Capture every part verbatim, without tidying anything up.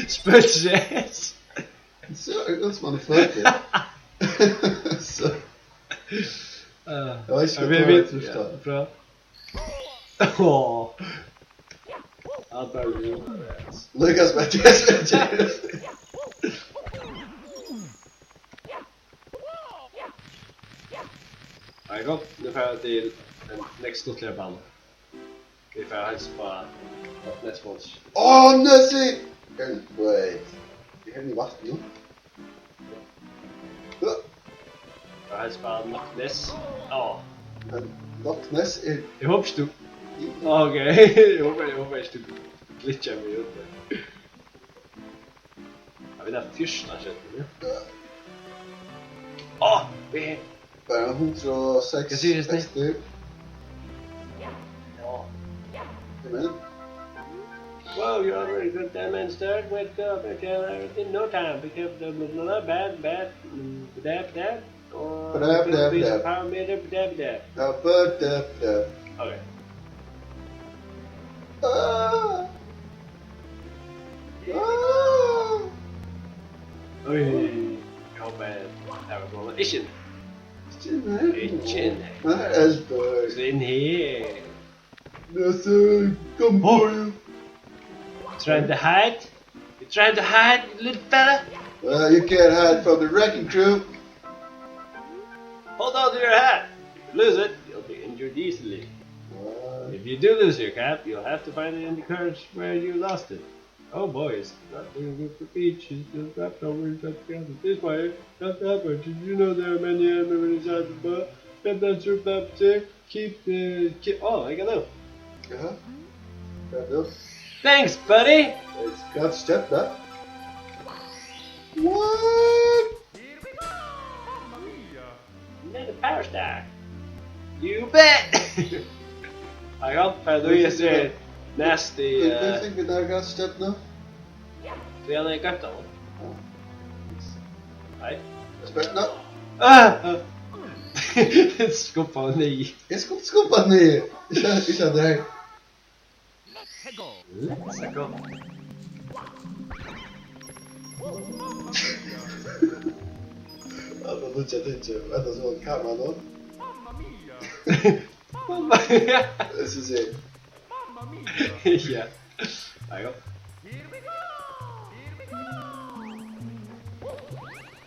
Spøkilsi. So, eg ynski mær føtur. So. Uh, eg veit ikki, hvat vit, vit, ja, frá. Åh. Ja, bara við. Lukas, hvat ger tú? Nei, gott. Nú fara vit til ein next stuttliga bana. Vit fara heilsa uppá Loch Ness Monster. Åh, Nessie! Wait. Vit hava vatn nú. Fara heilsa uppá Loch Ness. Åh. Men Loch Ness er... Eg hopi ikki tú... Ok, eg hopi, eg hopi ikki tú glitchar meg út har. Ja, vit hava fjúrtan sekund, ja. Åh, vit... Bara hundrað og seks... Hvat sigur hesin? Sekstan. Ja. Amen. Wow, you already got that man start with, uh, in no time, because the blah, blah, blah, bad, bad, mm, bad, bad, or bad, bad, bad, bad. Power meter, bad, bad. Ja, bad, bad, bad. Okay. Ah. Ah. Oj, eg hopi, tað var gott. Ikki inn. Ikki inn. Ikki inn. Nei, eldur. So inn her. Yes, uh, come for you. Trying to hide? You trying to hide, you little fella? Well, you can't hide from the wrecking crew. Hold on to your hat. If you lose it, you'll be injured easily. What? If you do lose your cap, you'll have to find it in the carriage where you lost it. Oh boy, it's not doing good for Peach. She's still trapped over in such ground. This way, not that way. Did you know there are many enemies inside the boat? Step that troop up there. Keep, uh, keep, oh, I got up. Jaha. Got up. Thanks, buddy. It's got step that. What? Another power star. You bet. I got, by the way, I said nasty, uh, think we got step now? So hann er gøtt av honum. Nei. Spett nå. Ah! Skubba hann niður. Eg skal skubba hann niður. Ikki, ikki hann der. Let's go. Hatta nýggja tingið, hetta er so kamera nú. Mamma mia! Eg skal siga. Mamma mia! Ja. Nei, ja. Here we go! Here we go!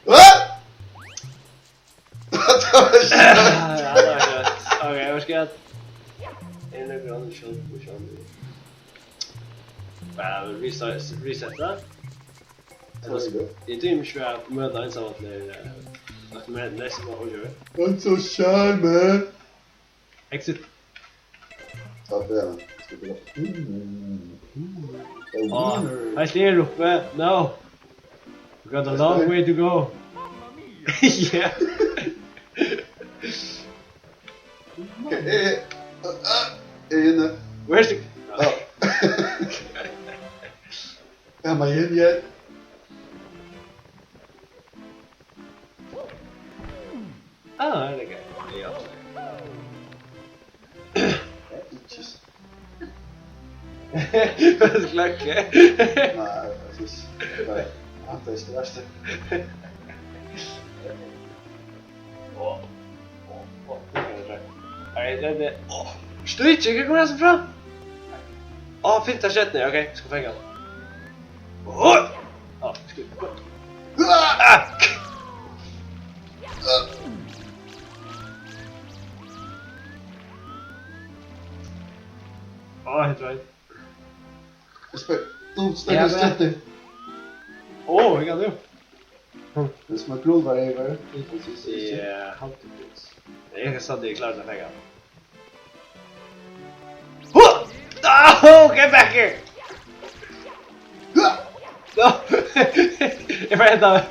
Hvat? Hvat var det? Ah, ja, det var skjótt. Ok, eg var skjótt. Ein nøkur annar skjótt, skjótt. Bara reset, reset, ja. Eg tími ikki at møta einsamallur, eh, at møta næstan á oljur. I'm so shy, man. Exit. Tá vendo? Desculpa. Hum, hum. É o winner. Ó, mas tem grupo, é? Não. We got a long way to go. Yeah. Eh, eh, ah, ah, eh, né? Where's the... Oh. Am I in yet? Ah, there you go. There you go. Just... Hva er det klokke? Nei, jeg synes... Nei, han er ikke det verste. Åh, åh, åh, det kan jeg tro. Nei, det, det, åh. Stryk, hvor kommer jeg så fra? Åh, fint, der skjedde det. Ok, skal fenge han. Åh! Åh, skal... Ah! Åh, helt right. Respekt. Du, ja, stakkars men katter. Åh, jeg kan det. Hvis man grulvar over, det kan synes ikke. Ja, halvt til pris. Jeg kan stadig klare det, jeg. Huh! Oh, get back here! No! Jeg var enda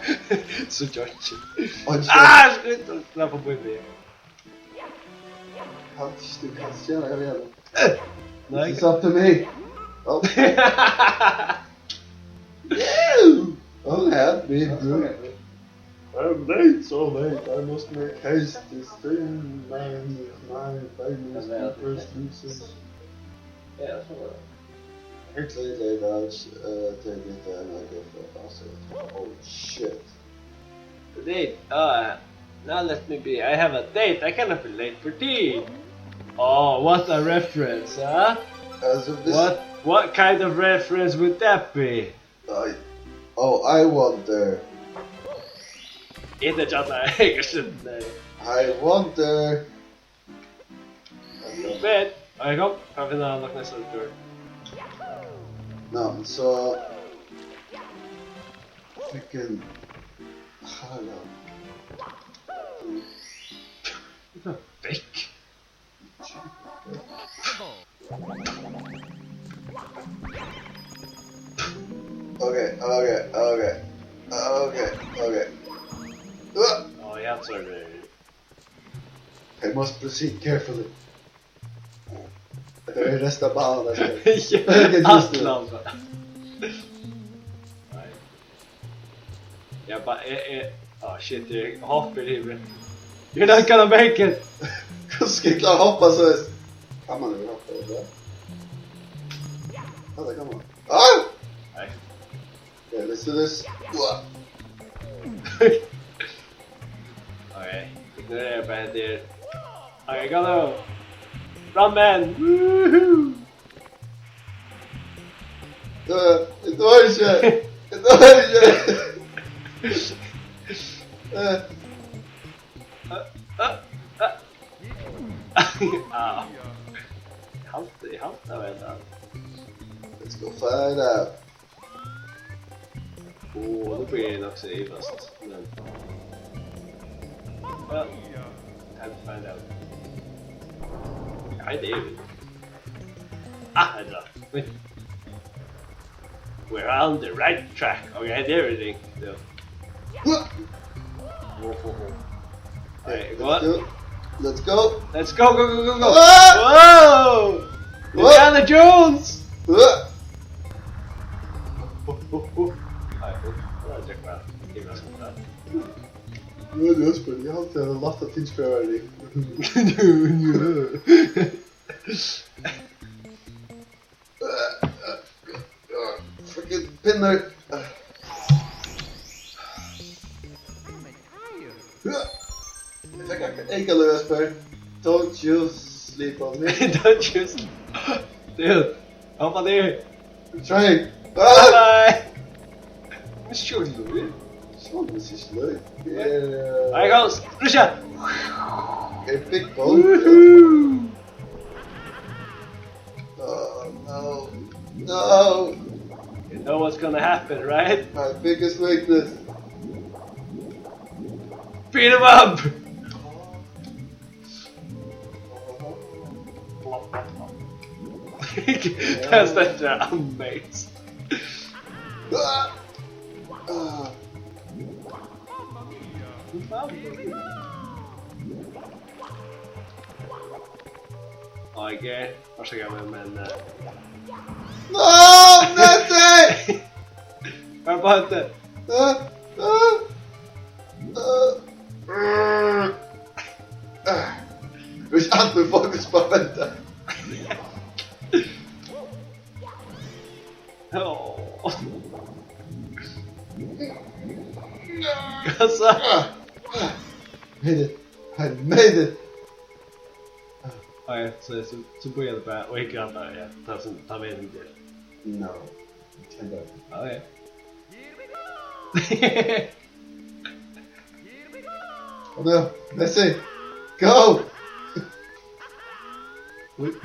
så George. Oi, shit. Ah, shit! Det er på bundet. Kanst du kanskje gjøre det igjen? Nei. It's up to me. Oh. Ew! Oh, help me, bro. I'm late, so late. I must make haste. This thing, my, my famous first losers. Ja, så var det. It's late, late, uh, take it and I go for a pass. Oh shit. Late, uh, now let me be. I have a date. I cannot be late for tea. Oh, what a reference, huh? As of this What, what kind of reference would that be? I, oh, I wonder. Eg eri ikki nei. I wonder. Men, ok, kom. Kann finna nokk næsta tur. Ná, men so. Fucking. Hala. Eg fari vekk. Ok, ok, ok. Ok, ok. Uh! Oh, yeah, sorry. I must proceed carefully. Hetta er ræsta banan, eg skal. Ja, alt lamba. Nei. Ja, bara, eh, eh. Oh shit, eg hoppi yvir. You're not gonna make it! Hvussu skal eg klára at hoppa so? Kann man yvir hoppa, er tað? Ja, tað kann man. Ah! Nei. Okay, let's do this. Uah. Okay, ignorera bara hetta her. Okay, go now. Run, man! Woohoo! Uh, it was, uh, it was, uh, uh, Au. Eg haldi, eg haldi, tað var tað. Let's go find out. Åh, nú byrji eg nokk so at ivast, men, ja. Time to find out. Nei, tað er jú. Ah, hetta er tað. Oj. We're on the right track. Okay, there we go. Yeah. Whoa, whoa, whoa. All right, go on. Let's go. Let's go, go, go, go, go. Ah! Whoa! What? Indiana Jones! Ah! Oh, oh, oh. All right, well, I'll check that. Give us some time. Nú er ljósbrot, eg haldi, at hann læt tað tilspæra. Fucking pinnar. Eg fekk eitt eyka lív, Espen. Don't you sleep on me. Don't you sleep. Dude, hoppa niður. I'm trying. Ah! Bye bye. Mist ikki lív. So mist ikki lív. Yeah. There goes. Russia. A big boat. Woohoo. Oh, no. No. You know what's gonna happen, right? My biggest weakness. Beat him up! That's that amazing. Ah! Ah! Á, eg eri, orsaka meg, men, eh, no, Nettie! Hvar var tað? Ah, ah, ah, ah. Hvis alt med fokus på vente. Åh. Hvat so? Ah, ah. Made it. I made it. Okay, so, so, so byrjar tað bara, og eg græti, ja, tað sum, tað meðan eg ger. No. Tendar. Okay. Kom nú, Messi. Go! Ui, ui,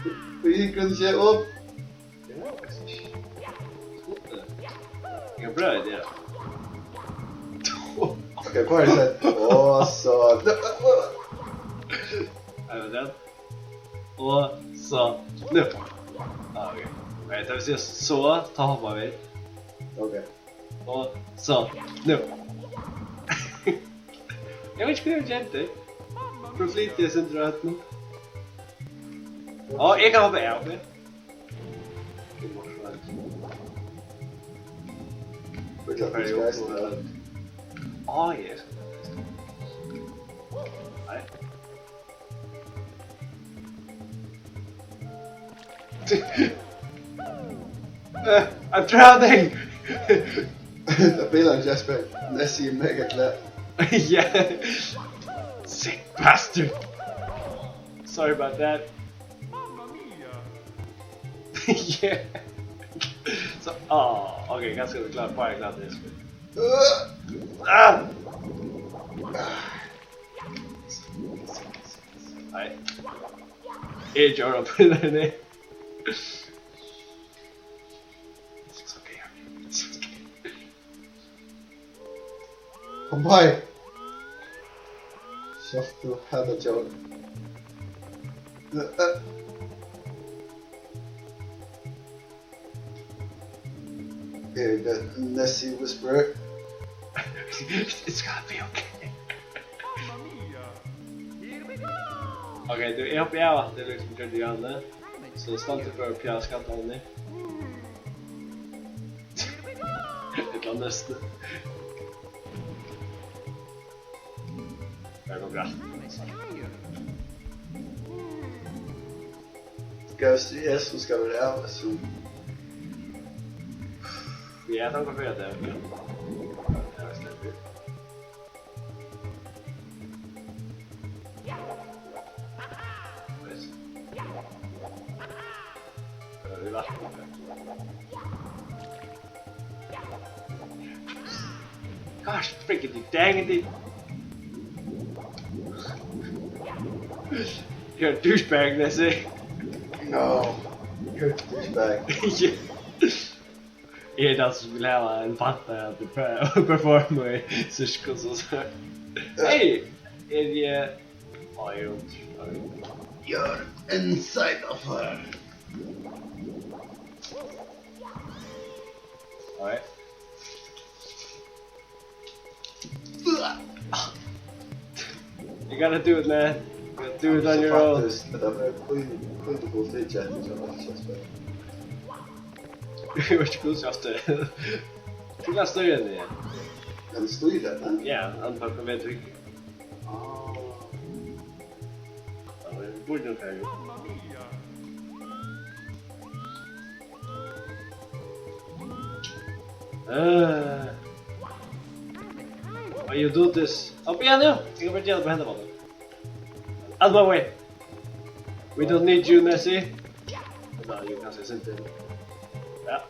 ui, kann ikki upp. Ja, prøv tað. Ok, hvar er tað? Á, so. Ein, tað. Og so, nú. Ah, ok. Nei, tað vil siga so, tá hoppa vit. Ok. Og so, nú. Eg veit ikki, hvat eg genti. Nú flyti eg eitt sindur á høvdinum. Á, eg kann hoppa av, ok. Eg má fara. Eg kann fara í opna. Á, yes. Nei. Á, Uh, I'm drowning! Tað bilar Jesper. Nessie er mega glað. Yeah. Sick bastard. Sorry about that. Yeah. So, oh, okay, kanska er klart, bara klart det spil. Ah! Nei. Eg gjørdi tað. It's okay, it's okay. Kom bei. Sjálvt tú hetta djór. Eh, eh. Hear that Nessie whisper. It's gonna be okay. Ok, tú, eg hoppi av at tað er liksom gjørt í hana. So stand upp for at pjá skallan. Ella næstu. Tað er nokk rætt. Skal eg siga, sum skal vera av, sum... Ja, takk fyri at eg... Ja, eg sleppi. Veist. Eh, í vatn. Gosh, freaking dang it. You're a douchebag, Nessie. No, you're a douchebag. Yeah. Eg er tann sum vil hava ein panta at pe-, performa í sirkus og so. Hey! Er eg... Á, eg er undir. You're inside of her. Nei. You gotta do it, man. You gotta do it on your own. Faktiskt, men tað var queen, queen to go til chat, so var ikki at spæla. Eg veit ikki hvussu ofta. Tú kann stýra henni, ja. Kann stýra henni? Ja, hann bara kom við trykk. Ah. Ja, men burde nok ha gjort. Eh. Why you do this? Upp igjen, ja. Eg kann bara gera tað á hendan mátan. Out of my way. We don't need you, Nessie. No, you can't say something. Ja.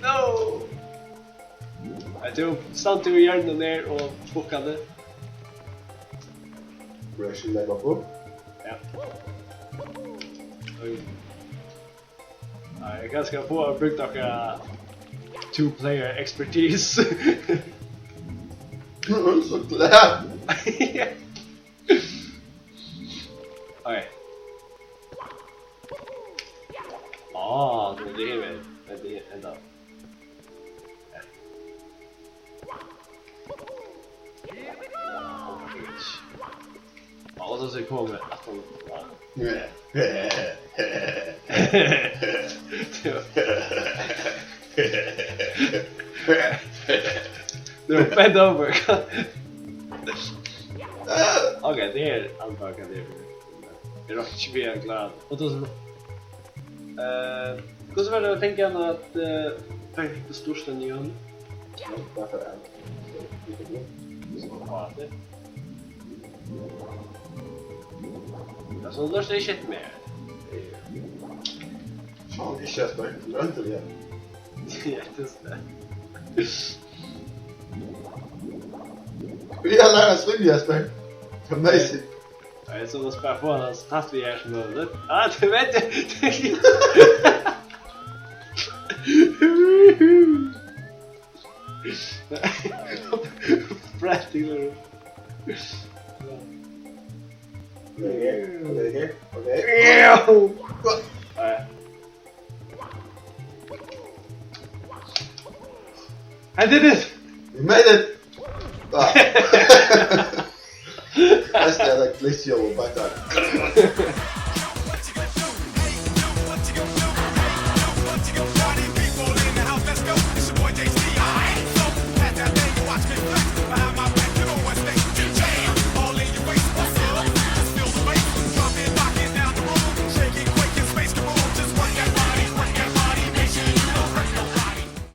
No! Nei, tú stendur í hjørninum her og bukkar teg. Ration level up. Ja. Oj. Nei, eg kanska fáa brúkt okkara two player expertise. Eg eri so glað. Oj. Á, tú, tað er her, men tað er enda. Ja. Á, og so skal eg koma aftan. Nú, bend over. Ok, tað er anbefalað, tað er. Eg rokni ikki við at klára tað. Og tað sum, eh, hvussu var tað, eg fekk hana at, eh, fekk størsta nýan. Ja, tað er tað. Ja, so lurtar ikki eftir mær. Sjá, ikki eftir mær. Tú royndir, ja. Ja, tað er tað. Ja, læra at svimja, Jesper. Amazing. Nei, so má bara fáa hann so tætt við her sum møguligt. Ah, tú veit, Brett, you know. Ok, ok, ok. Alright. I did it! You made it! Ah. That's the other glitch you will back up.